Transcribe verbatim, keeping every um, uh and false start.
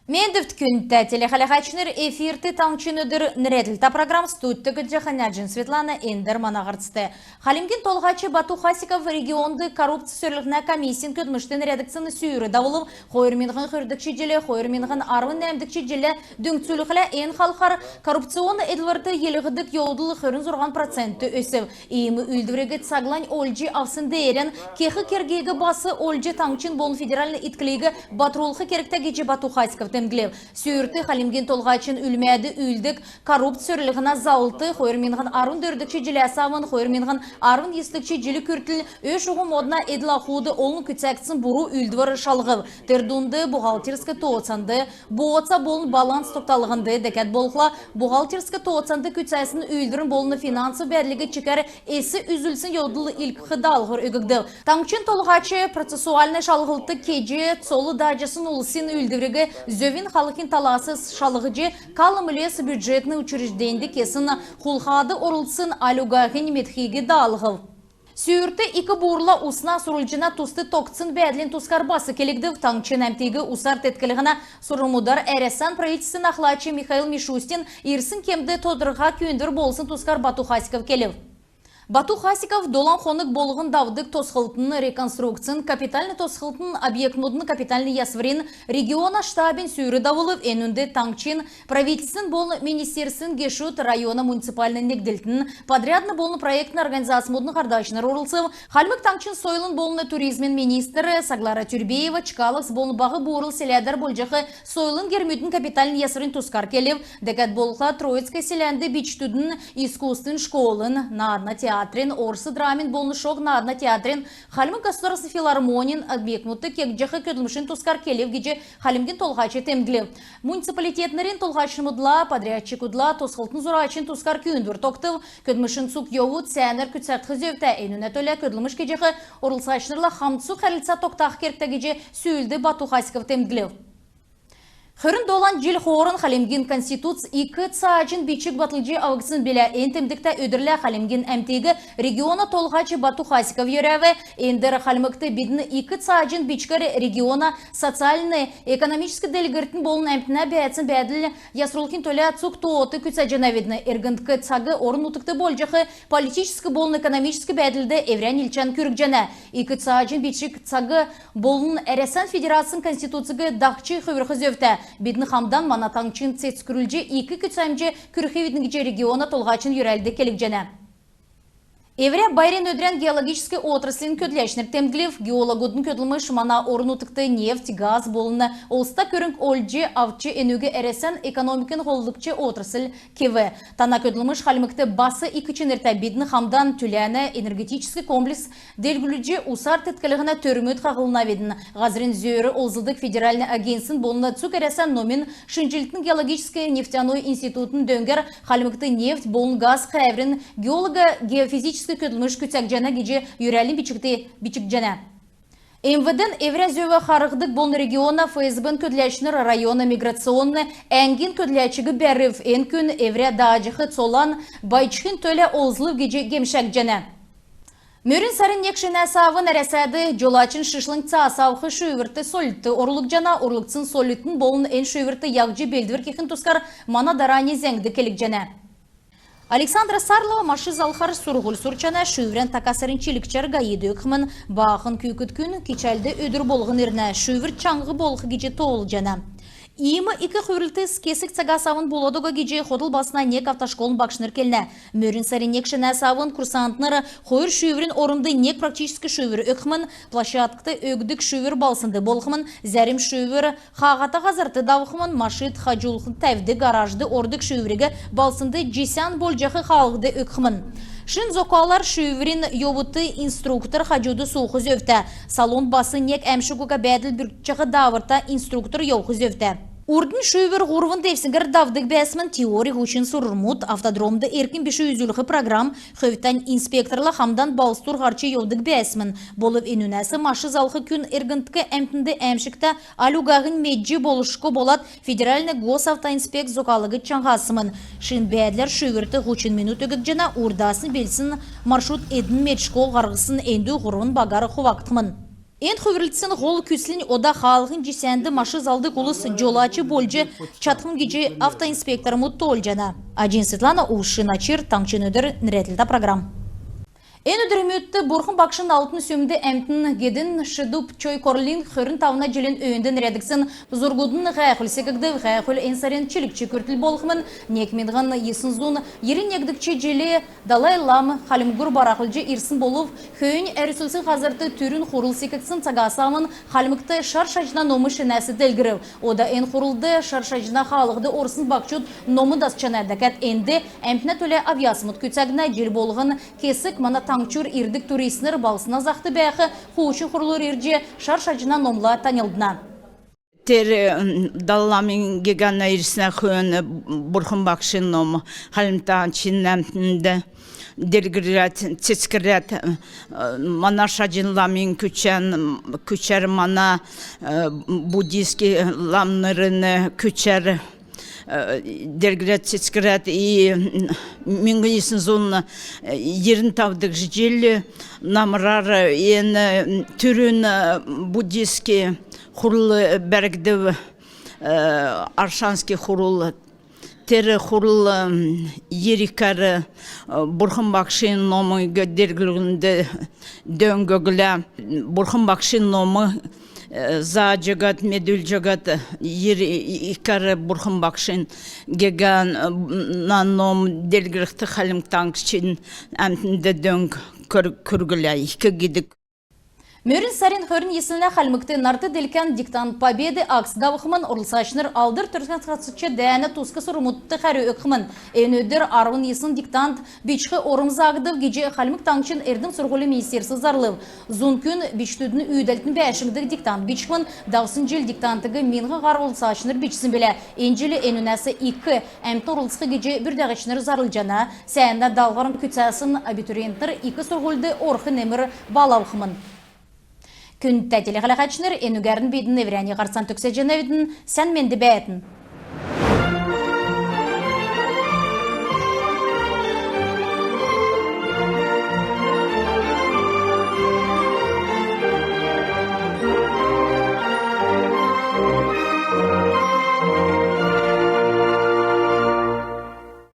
Мендвт, күндтә телехәләһәчнр! Эфирт «Таңһчин өдр» нерәдлтә программ. Студьд көдлҗәхнь Әҗин Светлана. Эндр мана һарцд. Хальмгин Толһач Бату Хасиков регионд коррупц сөрлһнә комиссин көдлмшт нерәдгдсн сүүр давулв. Хойр миңһн хөрдгч җил хойр миңһн арвн нәәмдгч җиллә дүңцүлхлә, эн халхар коррупционн эдлврт йилһдг йовдл хөрн зурһан процент өсв. Иим үүлдвриг цаглань олҗ авсн деерән кех кергиг бас олҗ, таңһчин болн федеральн итклиг батрулх кергтә гиҗ Бату Хасиков темдглв. Сүүрт Хальмгин Толһачин үлмәд үүлддг коррупц сөрлһнә заллт хойр миңһн арвн дөрвдгч җиләс авн хойр миңһн арвн йисдгч җил күртл ө-шуһу модна эдл-ахуд олн күцәгдсн буру үүлдвр шалһв. Тер дунд бухгалтерск тооцанд, бооца болн баланс тогталһнд, дәкәд болхла бухгалтерск тооцанд күцәсн үүлдврин болн финансов бәәдлиг чикәр эс үзүлсн йовдлд илдкх даалһвр өггдв. Таңһчин Толһач процессуальн шалһлт кеҗ, цол дааҗасн улсин үүлдвриг зөвин халхин талас шалһҗ, калм лес бюджетн учрежденьд кесн хулхад орлцсн аль угаһинь медхиг даалһв. Сүүрт ик буурла усна сурулҗна туст тогтсн бәәдлин тускар бас келгдв. Таңһчин әмтиг усар тетклһнә сурврмудар Әрәсән правительствин ахлач Михаил Мишустин ирсн кемд тодрха күүндвр болсн тускар Бату Хасиков келв. Бату Хасиков долан хонг болһн давдг тосхлтын, реконструкцин, капитальн тосхлтын объектмудын капитальн ясврин региона штабин сүүр давулв. Энүнд таңһчин правительствин болн министерствин гешүд, района муниципальн негдлтин, подрядн болн проектн организацмудын һардачнр орлцв. Хальмг Таңһчин сойлын болн туризмин министр Саглара Тюрбеева Чкаловск болн Баһ Буурл селәдәр болҗах сойлын гермүдин капитальн ясврин тускар келв. Дәкәд болхла Троицк селәнд бичкдүдин искусствин школын, наадна театрин, орс драмин болн шог наадна театрин, Хальмг государственн филармонин объектмудт кегдҗәх көдлмшин тускар келв гиҗ Хальмгин Толһач темдглв. Муниципалитетнрин толһачнрмудла, подрядчикудла тосхлтын зурачин тускар күүндвр тогтв. Көдлмшин цуг йовуд сәәнәр күцәгдх зөвтә. Энүнә төлә көдлмш кеҗәх орлцачнрла хамцу хәрлцә тогтах кергтә гиҗ сүүлд Бату Хасиков темдглв. Хөрн долан җил хооран Хальмгин Конституц ик цааҗин бичг батлҗ авгдсн билә. Эн темдгтә өдрлә хальмгин әмтиг региона толһач Бату Хасиков йөрәв. Эндр Хальмгт бидн ик цааҗин бичгәр региона социальн-экономическ делгрлтин болн әмтнә бәәцин бәәдл ясрулхин төлә цуг тоот күцәҗәнәвидн. Эргндк цаг орн-нутгт болҗах политическ болн экономическ бәәдлд эврә нилчән күргҗәнә. Ик цааҗин бичг цаг болн Әрәсән Федерацин Конституциг дахҗ хүврх зөвтә. Бидн хамдан мана таңһчин цецгүрлҗ ик күцәмҗ күрхвидн гиҗ региона толһачин йөрәлд келгдҗәнә. Эврә байрин өдрән геологическ отраслин көдләчнр темдглв. Геологудын көдлмш мана орн-нутгт нефть, газ болн олзта көрңг олҗ авч, энүг Әрәсән экономикин һоллгч отрасль кев. Тана көдлмш Хальмгт бас ик чинртә. Бидн хамдан түләнә энергетическ комплекс делгрүлҗ, усар тетклһнә төрмүд хаһлнавидн. Һазрин зөөр олзлдг федеральн агентствин болн цуг Әрәсән номин шинҗллтин геологическ нефтяной институтин дөңгәр Хальмгт нефть болн газ хәәврин геолого-геофизическ көдлмш күцәгдҗәнә гиҗ йөрәлин бичгт бичгдҗәнә. МВД-н эврә зөв харһдг болн региона ФСБ-н көдләчнр района миграционн әңгин көдләчиг бәрв. Эн күн эврә дааҗах цолан байчхин төлә олзлв гиҗ гемшәгдҗәнә. Мөрн сарин нег шинәс авн Әрәсәд җолачин шишлң цаас авх шүүврт сольлт орулгдҗана. Орулгдсн сольлтын болн эн шүүврт яһҗ белдвр кехин тускар мана дарани зәңгд келгдҗәнә. Александра Сарлова машин залхар сурһуль сурчана. Шүүврән така сарин чилгчәр ГАИ-д өгхмн. Баахн күүкд күн кичәлд өдр болһн ирнә. Шүүвр чаңһ болх гиҗ тоолҗана. Иим ик хүврлт кесг цагас авн болад уга гиҗ хотл балһсна нег автошколын багшнр келнә. Мөрн сарин нег шинәс авн курсантнр хойр шүүврин ормд нег практическ шүүвр өгхмн. Площадкд өгдг шүүвр балһснд болхмн. Зәрм шүүвр хаһата һазрт давхмн. Машид хаҗулхн тәвдг гаражд ордг шүүвриг балһснд җисән болҗах хаалһд өгхмн. Шин зокалар шүүврин йовудт инструктор хаҗуд суух зөвтә. Салон бас нег әәмшг уга бәәдл бүркҗәх дааврта инструктор йовх зөвтә. Урднь шүүвр һурвн девсңгәр давдг бәәсмн: теорь, һучн сурврмуд, автодромд эрк биш үзүлх программ. Хөвтәнь инспекторла хамдан балһсдур һарч йовдг бәәсмн. Болв энүнәс машин залх күн эргндк әмтнд әәмшгтә, аль угаһинь медҗ болшго болад, федеральн Госавтоинспекц зокалыг чаңһасмн. Шин бәәдләр шүүврт һучн минут өггдҗәнә. Урдаснь белдсн маршрут эдн медшго һарһсн эндү һурвн багар хувагдхмн. Эн хүврлтсин һол күслнь ода хаалһин җисәнд машин залдг улс җолач болҗ чадхмн гиҗ автоинспектормуд тоолҗана. Аҗин Светлана, Увшин Ачир, «Таңһчин өдр» нерәдлтә программ. Эн өдрмүдт Бурхн Багшин Алтн Сүмд әмтн гидг Шидуп Чойкорлин хөрн тавн җилин өөнд нерәдгдсн зургудын һәәхүл секгдв. Һәәхүл эн сарин чилгч күртл болхмн. Нег миңһн йисн зун йирн негдгч җил Далай лам Хальмгур барахлҗ ирсн болв. Хөөннь әрүслсн һазрт түрүн хурл секгдсн цагас авн Хальмгт шар шаҗна ном шинәс делгрв. Ода эн хурлд шар шаҗна хаалһд орсн баһчуд ном дасчана. Дәкәд энд әмтнә төлә авъясмуд күцәгднә. Җил болһн кесг мана таңһчур ирдг туристнр балһсна захд бәәх хуучн хурлур ирҗ шар шаҗна номла таньлдна. Тер, м, Далай ламин гегәнә ирснә хөөн Бурхн Багшин ном Хальмг Таңһчин әмтнд делгрәд, цецгрәд, э, мана шаҗн ламин күчән, күчәр, мана, э, буддийск ламнрин күчәр, э, делгрәд, цецгрәд, и, м, миңһн йисн зун, э, йирн тавдгч җил намрар эн, э, түрүн, э, буддийск хурл бәргдв, э, Аршанск хурл. Тер хурл, м, йир икәр, э, Бурхн Багшин номиг делгрүллһнд дөң өглә. Бурхн Багшин ном, э, зааҗ өгәд, медүлҗ өгәд, йир икәр Бурхн Багшин гегәнә ном делгрхд Хальмг Таңһчин әмтнд дөң күр-, күрглә. Ик гидг Мөрн сарин хөрн йиснлә Хальмгт нарт-делкән «Диктант Победы» акц давхмн. Орлцачнр Алдр Төрскән харсгч дәәнә туск сурврмудт хәрү өгхмн. Эн өдр арвн йисн диктант бичх орм заагдв гиҗ Хальмг Таңһчин эрдм-сурһулин министерств зарлв. Зун күн бичкдүдин үүдәлтин бәәшңд диктант бичхмн. Давсн җил диктантыг миңһн һар орлцачнр бичсн билә. Эн җил энүнәс ик әмтн орлцх гиҗ бүрдәгчнр зарлҗана. Сәәнә даалһвран күцәсн абитуриентнр ик сурһульд орх немр балл авхмн. Күндтә телехәләһәчнр, энүгәрн бидн эврәннь һарцан төгсәҗәнәвидн. Сән менд бәәтн.